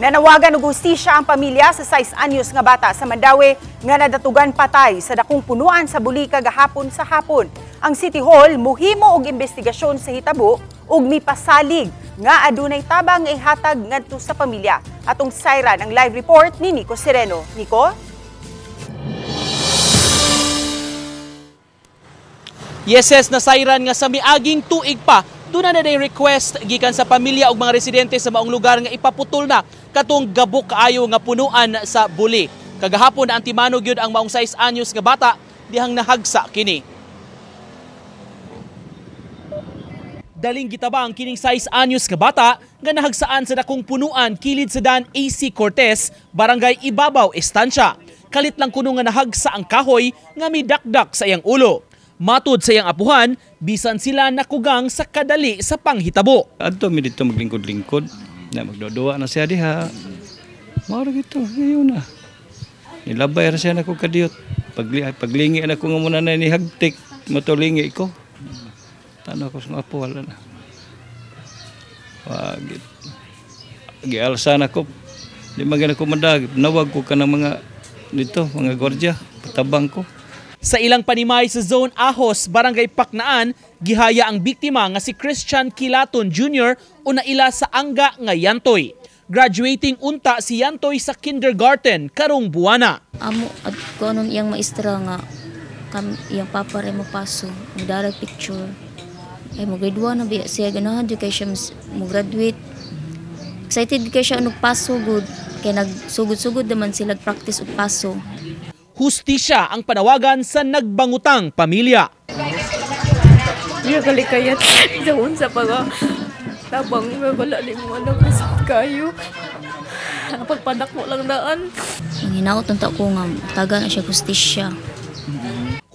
Nanawagan og hustisya ang pamilya sa 6 anyos nga bata sa Mandaue nga nadatugan patay sa dakong punuan sa buli kagahapon sa hapon. Ang City Hall muhimo og investigasyon sa hitabo ug mipasalig nga adunay tabang nga ihatag ngadto sa pamilya. Atong sayran ang live report ni Nico Sereno. Nico? Yes, yes, nasayran nga sa miaging tuig pa doon na na request gikan sa pamilya ug mga residente sa maong lugar nga ipaputol na katong gabok kaayo nga punuan sa buli. Kagahapon na antimano gyud ang maong 6 anyos nga bata dihang nahagsa kini. Daling gitabang kining 6 anyos nga bata nga nahagsaan sa dakong punuan kilid sa daan AC Cortez, Barangay Ibabaw, Estancia. Kalit lang kuno nga nahagsa ang kahoy nga midakdak sa iyang ulo. Matod sa iyang apuhan, bisan sila nakugang sa kadali sa panghitabo. Adto mi dito maglingkod-lingkod, na magdodoa na siya diha. Mao ra gito, ngayon na. Nilabay ra siya nako kadiyot. Paglingi na ko nga muna na ni hagtik, matulingi ko. Tanaw ko sa apo, wala na. Wag gialsa na ko. Di man gani ko madag, nawag ko kanang mga dito, mga gwardiya, patabang ko. Sa ilang panimay sa Zone Ahos, Barangay Paknaan, gihaya ang biktima nga si Christian Kilaton Jr. o naila sa angga nga Yantoy. Graduating unta si Yantoy sa kindergarten karong buwana. Amo at kung anong iyang maestra nga kam iyang papa rin mo paso, magdarag picture. Ay mo grade 1 na biya siya, ganahan jud kay siya mo graduate. Excited kay siya anong paso gud kay nagsugod-sugod naman sila practice og paso. Hustisya ang panawagan sa nagbangutang pamilya. Iya kalikayat sa unsa pa nga tabang wala ni mo anak kasakit kayo. Pagpadak mo lang daan. Ang hinaot unta ko nga taga na siya hustisya.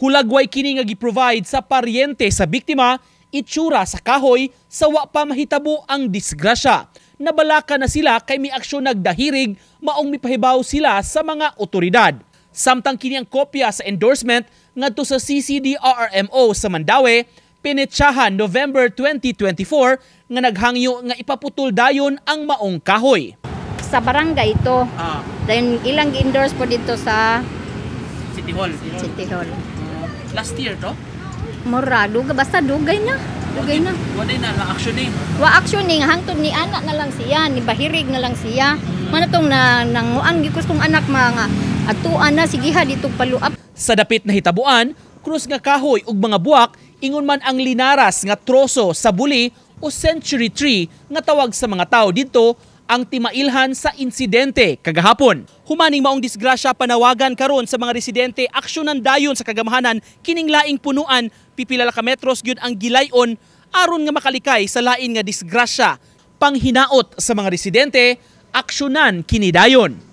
Hulagway kini nga gi-provide sa paryente sa biktima, itsura sa kahoy sa wa pa mahitabo ang disgrasya. Nabalaka na sila kay miaksyon nagdahirig maong mipahibaw sila sa mga otoridad. Samtang kini ang kopya sa endorsement ngadto sa CCDRRMO sa Mandaue, pinetsahan November 2024 nga naghangyo nga ipaputol dayon ang maong kahoy. Sa barangay ito. Dayon ilang gi-endorse po dito sa City Hall. City Hall. Last year to? Mura, duga, basta dugay na. Dugay na. Wala na na action ni. Wa action ni hangtod ni anak na lang siya, ni bahirig na lang siya. Manatong na nanguan gyud kong anak mga atuan na sigiha dito paluap. Sa dapit na hitabuan, krus nga kahoy ug mga buwak ingon man ang linaras nga troso sa buli o century tree nga tawag sa mga tao didto ang timailhan sa insidente kagahapon. Humaning maong disgrasya panawagan karon sa mga residente aksyonan dayon sa kagamahanan kining laing punuan pipila ka metros gyud ang gilayon aron nga makalikay sa lain nga disgrasya. Panghinaot sa mga residente, aksyonan kini dayon.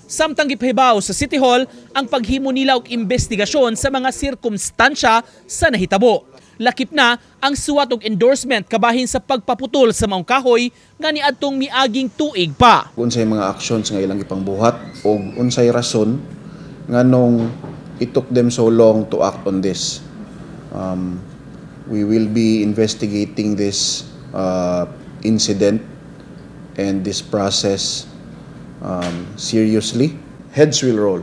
Samtang gipahibaw sa City Hall ang paghimo nila og investigasyon sa mga sirkumstansya sa nahitabo. Lakip na ang suwat og endorsement kabahin sa pagpaputol sa maong kahoy nga niadtong miaging tuig pa. Unsay mga actions nga ilang gipangbuhat og unsay rason nganong it took them so long to act on this. We will be investigating this incident and this process seriously. Heads will roll.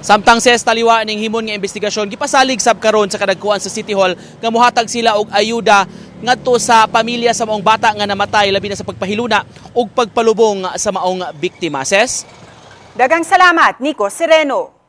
Samtang ses taliwa ning himon nga investigasyon gipasalig sab karon sa kadagkuan sa City Hall nga mohatag sila og ayuda ngadto sa pamilya sa maong bata nga namatay labi na sa pagpahiluna ug pagpalubong sa maong biktima. Ses? Daghang salamat, Nico Sereno.